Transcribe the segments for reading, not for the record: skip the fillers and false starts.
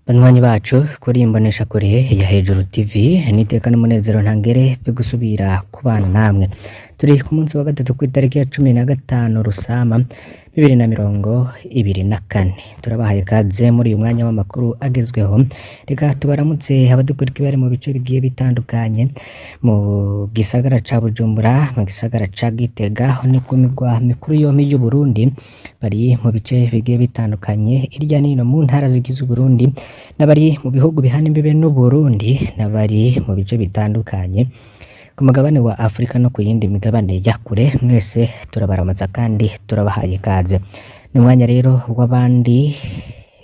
Banywanyi bacu kuri imboneshakure ya Hejuru TV, n'iteka n'umunezero ntangere vyo gusubira kubana namwe. Turi ku munsi wa gatatu kw'itariki ya 15 Rusama 2024. Turabahaye kaze muri uyu mwanya w'amakuru agezweho. Reka tubaramutse abadukurikira bari mu bice bigiye bitandukanye, mu gisagara ca Bujumbura, mu gisagara ca Gitega, aho ni ku migwa mikuru yompi y'Uburundi, bari mu bice bigiye bitandukanye hirya n'ino mu ntara zigize Uburundi, n'abari mu bihugu bihana imbibe n'Uburundi, n'abari mu bice bitandukanye ku mugabane wa Afrika no ku yindi migabane ya kure, mwese turabaramutsa kandi turabahaye ikaze. Ni umwanya rero w'abandi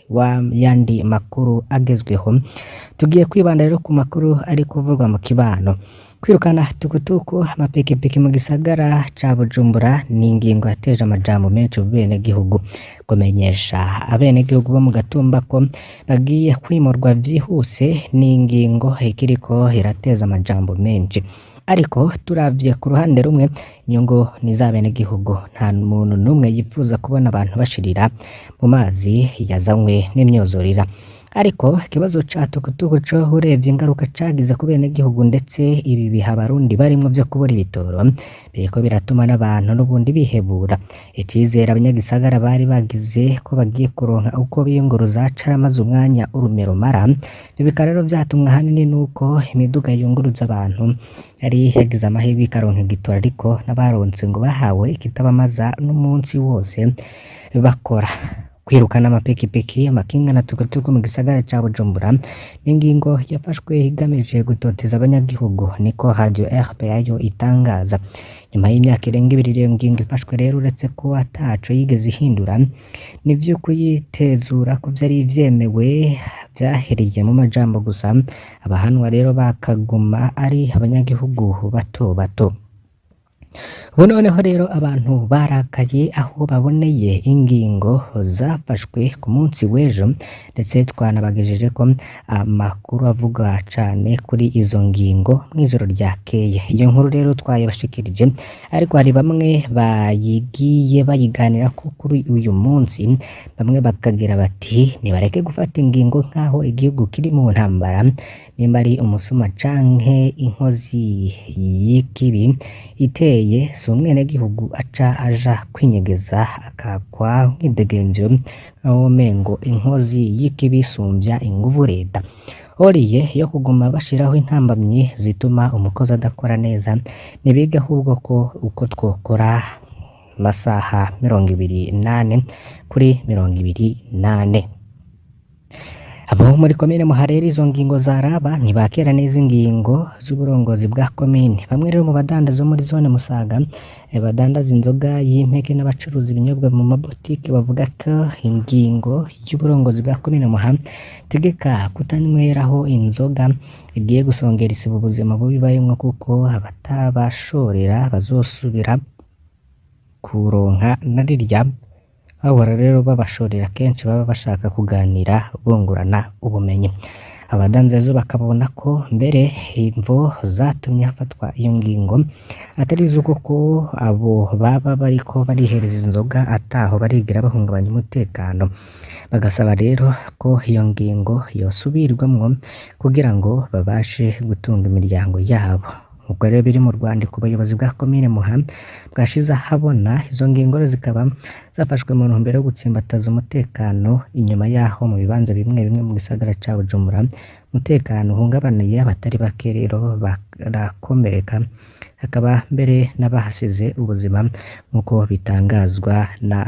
wa yandi makuru agezweho. Tugiye kwibanda rero ku makuru ari kuvurwa mu kibano. Kwirukana tukutuku amapikipiki mu gisagara ca Bujumbura ni ingingo yateje amajambo menshi mu benegihugu. Kumenyesha abenegihugu bo mu Gatumba ko bagiye kwimurwa vyihuse ni ingingo ikiriko irateza amajambo menshi. Ariko turavye ku ruhande rumwe, inyungu ni iz'abenegihugu. Nta muntu n'umwe yifuza kubona abantu bashirira mu mazi yazanywe n'imyuzurira. Ariko ikibazo ca tukutuku co uravye ingaruka cagize ku benegihugu, ndetse ibi bihe Abarundi barimwo vyo kubura ibitoro biriko biratuma n'abantu n'ubundi bihebura. Icizere abanyagisagara bari bagize ko bagiye kuronka uko biyunguruza caramaze umwanya urume rumara. Ivyo bikaba rero vyatumwe ahanini nuko imiduga yunguruza abantu yari yagize amahirwe ikaronka igitoro, ariko n'abaronse ngo bahawe ikitabamaza n'umunsi wose bakora. Kwirukana amapikipiki, amakinga na tukutuku mu gisagara ca Bujumbura ni ingingo yafashwe igamije gutoteza abanyagihugu, niko Radio RPA yo itangaza. Nyuma y'imyaka irenga ibiri iyo ngingo ifashwe rero, uretse ko ataco yigeze ihindura, nivyo kuyitezura ko vyari vyemewe vyahereye mu majambo gusa, abahanwa rero bakaguma ari abanyagihugu bato bato. Ubu noneho rero abantu barakaye aho baboneye ingingo zafashwe ku munsi w'ejo, ndetse twanabagejeje ko amakuru avuga cane kuri izo ngingo mw'ijoro ryakeye. Iyo nkuru rero twayibashikirije, ariko hari bamwe bayigiye bayiganirako kuri uyu munsi, bamwe bakagira bati nibareke gufata ingingo nk'aho igihugu kiri mu ntambara, nimba ari umusuma canke inkozi y'ikibi iteye, si umwenegihugu aca aja kwinyegeza akakwa nk'idegemvyo nkaho womengo inkozi y'ikibi isumvya inguvu leta. Oriye yo kuguma bashiraho intambamyi zituma umukozi adakora neza, nibige ahubwo ko uko twokora amasaha 24 kuri 24. Abo muri komine Muha rero izo ngingo zaraba ntibakira neza ingingo z'uburongozi bwa komine. Bamwe rero mu badandaza bo muri zone Musaga badandaza inzoga y'impeke n'abacuruza ibinyobwa mu mabotike bavuga ko ingingo y'uburongozi bwa komine Muha itegeka kutanyweraho inzoga igiye gusongera isibo ubuzima bubi barimwo, kuko abatabashorera bazosubira kuronka na rirya bahora rero babashorera kenshi baba bashaka kuganira bungurana ubumenyi. Abadandaza bakabona ko mbere imvo zatumye hafatwa iyo ngingo atari izuko ko abo baba bariko barihereza inzoga ataho barigira bahungabanya umutekano, bagasaba rero ko iyo ngingo yosubirwamwo kugira ngo babashe gutunga imiryango yabo. Ubwo rero biri mu rwandiko ubuyobozi bwa komine Muha bwashize ahabona, izo ngingo zikaba zafashwe mu ntumbero yo gutsimbataza umutekano inyuma yaho mu bibanza bimwe bimwe mu gisagara ca Bujumbura umutekano uhungabaniye, abatari bake rero barakomereka, hakaba mbere n'abahasize ubuzima nk'uko bitangazwa na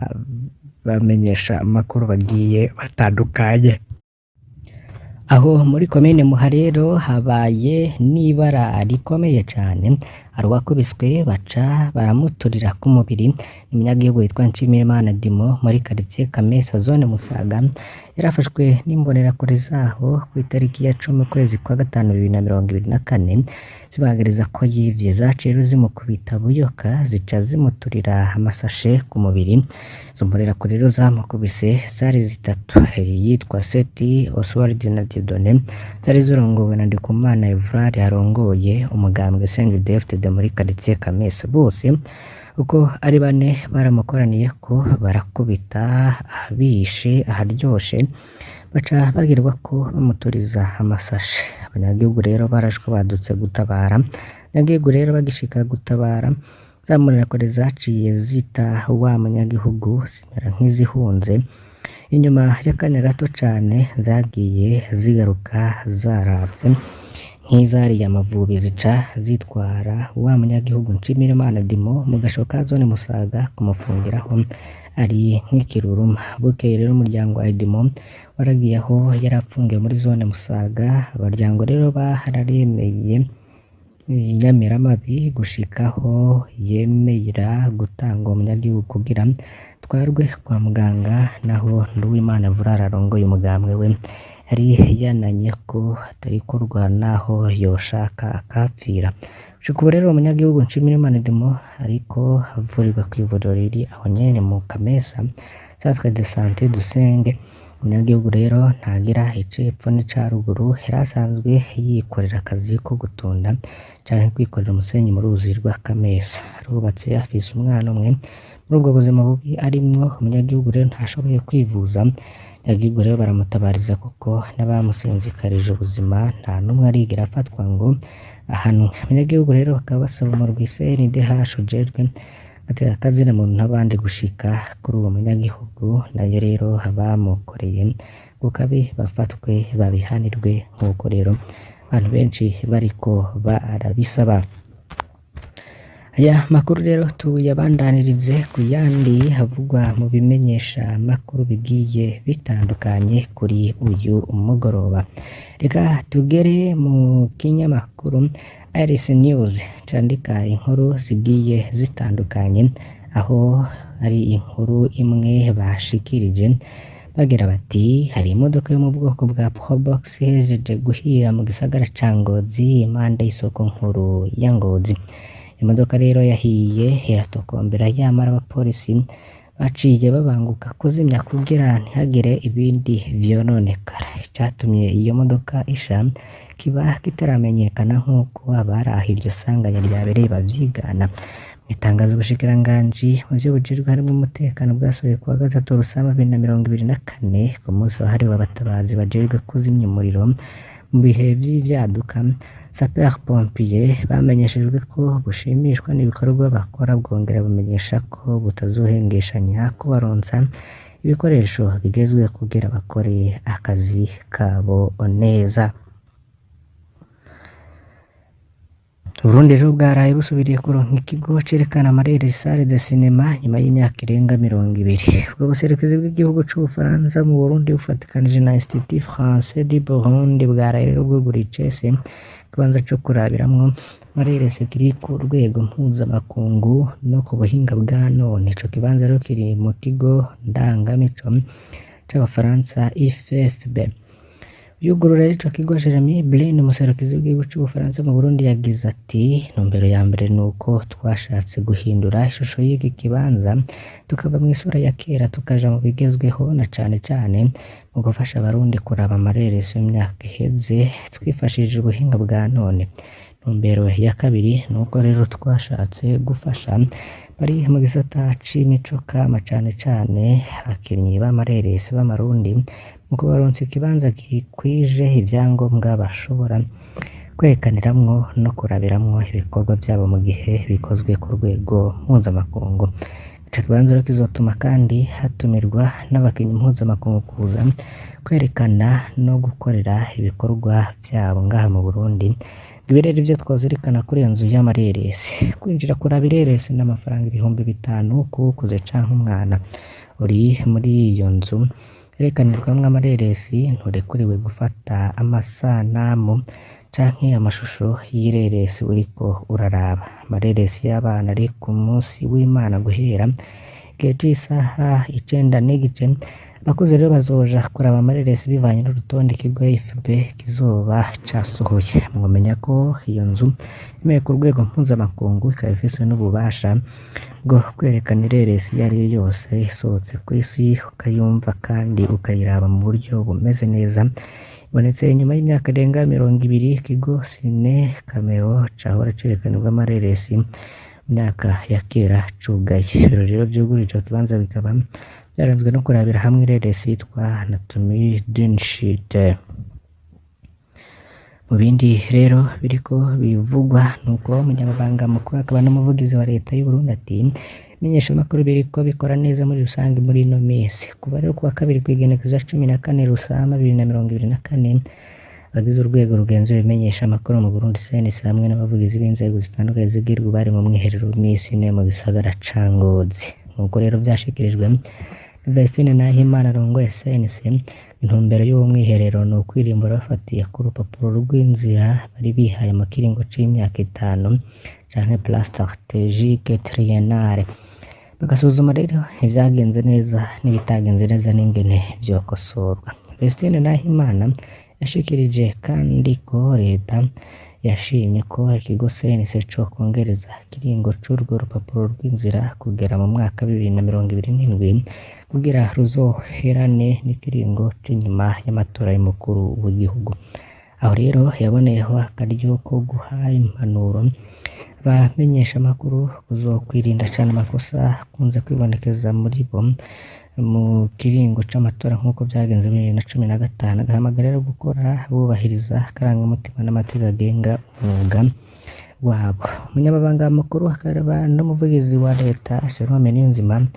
bamenyesha amakuru bagiye batandukanye. Aho muri komine Muha rero habaye n'ibara rikomeye cane, hari uwakubiswe baca baramuturira ku mubiri, umunyagihugu witwa Nshimirimana Dimo muri quartier Kamesa zone Musaga, yarafashwe n'imbonerakure zaho kw'itariki ya 10 ukwezi kwa gatanu 2024, zibagiriza ko yivye. Zaciye rero zimukubita buyoka zica zimuturira amasashe ku mubiri. Izo mbonerakure rero zamukubise zari zitatu, iyitwa Seti, Oswald na Dieudonne, zari zirongowe na Ndikumana Evrard arongoye umugambwe CNDD-FDD muri quartier Kamesa. Bose Uko ari bane baramukoraniyeko barakubita ahabishe aharyoshe, baca bagirwa ko bamuturiza amasashe. Abanyagihugu rero barashwe badutse gutabara, abanyagihugu rero bagishika gutabara za mbonerakure zaciye zita wa munyagihugu zimera nk'izihunze. Inyuma y'akanya gato cane zagiye zigaruka zaratse nk'izariye amavubi, zica zitwara wa munyagihugu Nshimirimana Edmond mu gasho ka zone Musaga kumufungiraho ari nk'ikiruruma. Bukeye rero umuryango wa Edmond waragiye aho yari apfungiwe muri zone Musaga, abaryango rero bararemeye inyamiramabi gushikaho yemera gutanga uwo munyagihugu kugira atwarwe kwa muganga, naho Nduwimana Evrard arongoye umugambwe we yari yananye ko atarikorwa naho yoshaka akahapfira. Gushika ubu rero uwo munyagihugu Nshimirimana Edmond ariko avurirwa kw'ivuriro riri aho nyene mu Kamesa, Centre de Sante Dusenge. Umunyagihugu rero ntagira icepfo n'ica ruguru, yari asanzwe yikorera akazi ko gutunda canke kwikorera umusenyi mu ruzi rwa Kamesa. Arubatse afise umwana umwe. Muri ubwo buzima bubi arimwo, umunyagihugu rero ntashoboye kwivuza. Abanyagihugu rero baramutabariza kuko n'abamusinzikarije ubuzima nta n'umwe arigera afatwa ngo ahanwe. Abanyagihugu rero bakaba basaba umurwi CNDH ujejwe agateka muntu n'abandi gushika kuri uwo munyagihugu, nayo rero abamukoreye ku kabi bafatwe babihanirwe nk'uko rero abantu benshi bariko barabisaba. Aya makuru rero tuyabandanirize ku yandi havugwa mu bimenyesha makuru bigiye bitandukanye kuri uyu mugoroba. Reka tugere mu kinyamakuru Iris News candika inkuru zigiye zitandukanye, aho ari inkuru imwe bashikirije bagira bati hari imodoka yo mu bwoko bwa Probox ihejeje guhira mu gisagara ca Ngozi impande y'isoko nkuru ya Ngozi. Imodoka rero yahiye iratokombera, yamara abapolisi baciye babanguka kuzimya kugira ntihagire ibindi vyononekara. Icatumye iyo modoka isha kiba kitaramenyekana nk'uko abari aho iryo sanganya ryabereye bavyigana. Itangazo ubushikiranganji mu vyo bujejwe harimwo umutekano bwasohoye kuwa gatatu Rusama 2024, ku munsi wahariwe abatabazi bajejwe kuzimya umuriro mu bihe vy'ivyaduka, sapeur pompier, bamenyeshejwe ko bushimishwa n'ibikorwa bakora, bwongera bumenyesha ko butazohengeshanya kubaronsa ibikoresho bigezweho kugira bakore akazi kabo neza. Uburundi ejo bwaraye busubiriye kuronka ikigo cerekana amarere salle de cinéma nyuma y'imyaka irenga 20. Ubwo buserukizi bw'igihugu c'Ubufaransa mu Burundi bufatikanije na Institut Français du Burundi bwaraye rero bwuguriye icese ikibanza co kurabiramwo amareresi kiri ku rwego mpuzamakungu no ku buhinga bwa none. Ico kibanza rero kiri mu kigo ndangamico c'Abafaransa IFFB. Yugurura ico kigo, Jeremy Blin, umuserukizi w'igihugu c'Ubufaransa mu Burundi, yagize ati intumbero ya mbere ni uko twashatse guhindura ishusho y'iki kibanza, tukava mw'isura ya kera tukaja mu bigezweho, na cane cane mu gufasha abarundi kuraba amareresi y'imyaka iheze twifashishije ubuhinga bwa none. Intumbero ya kabiri ni uko rero twashatse gufasha bari mu gisata c'imico kama, cane cane abakinyi b'amareresi b'amarundi, mu kubaronsa ikibanza gikwije ivyangombwa bashobora kwerekaniramwo no kurabiramwo ibikorwa vyabo mu gihe bikozwe ku rwego mpuzamakungu. Ico kibanza rero kizotuma kandi hatumirwa n'abakinyi mpuzamakungu kuza kwerekana no gukorera ibikorwa vyabo ngaha mu Burundi. Ibi rero ivyo twozirikana kuri iyo nzu y'amareresi: kwinjira kuraba ireresi n'amafaranga 5000 kuwukuze canke umwana. Uri muri iyo nzu yerekanirwamwo amareresi nturekuriwe gufata amasanamu canke amashusho y'ireresi uriko uraraba. Amareresi y'abana ari ku munsi w'Imana guhera igihe c'isaha 9:15. Abakuze rero bazoja kuraba amareresi bivanye n'urutonde ikigo IFB kizoba casohoye. Mwomenya ko iyo nzu yemewe ku rwego mpuzamakungu, ikaba ifise n'ububasha bwo kwerekana ireresi iyo ariyo yose isohotse kw'isi, ukayumva kandi ukayiraba mu buryo bumeze neza. Ibonetse inyuma y'imyaka irenga 20 ikigo Cine Cameo cahora cerekanirwamwo amareresi myaka ya kera cugaye. Ibirori rero vyugurura ico kibanza bikaba vyaranzwe no kurabira hamwe ireresi yitwa Anatomie d'une chute. Mu bindi rero biriko bivugwa nuko umunyamabanga mukuru akaba n'umuvugizi wa leta y'Uburundi ati ibimenyeshamakuru biriko bikora neza muri rusange muri ino misi. Kuva rero kuwa kabiri kw'igenekerezo rya 14 Rusama 2024, abagize urwego rugenzura ibimenyeshamakuru mu Burundi CNC hamwe n'abavugizi b'inzego zitandukanye z'igihugu bari mu mwiherero w'imisi ine mu gisagara ca Ngozi. Nkuko rero vyashikirijwe Vestine Nahimana arongoye CNC, intumbero y'uwo mwiherero ni ukwirimbura bafatiye ku rupapuro rw'inzira bari bihaye mu kiringo c'imyaka 5 canke plan stratégique triennale, bagasuzuma rero ivyagenze neza n'ibitagenze neza n'ingene vyokosorwa. Vestine Nahimana yashikirije kandi ko leta yashimye ko ikigo CNC cokongereza ikiringo c'urwo rupapuro rw'inzira kugera mu mwaka 2027 kugira ruzoherane n'ikiringo c'inyuma y'amatora y'umukuru w'igihugu. Aho rero yaboneyeho akaryo ko guha impanuro abamenyeshamakuru kuzokwirinda cane amakosa akunze kwibonekeza muri bo mu kiringo c'amatora nk'uko vyagenze muri 2015, agahamagara rero gukora bubahiriza akarangamutima n'amategeko agenga umwuga wabo. Umunyamabanga mukuru akaba n'umuvugizi wa leta Jerome Niyonzima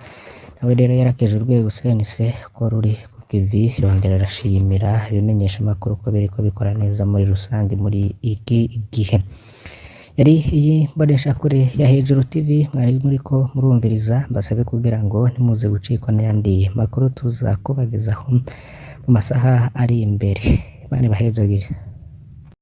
nawe rero yarakeje urwego CNC ko ruri ku kivi, yongera arashimira ibimenyeshamakuru ko biriko bikora neza muri rusange muri iki gihe. Yari iyi mboneshakure ya Hejuru TV mwari muriko murumviriza, mbasabe kugira ngo ntimuze gucikwa n'ayandi makuru tuza kubagezaho mu masaha ari imbere. Imana ibahezagire.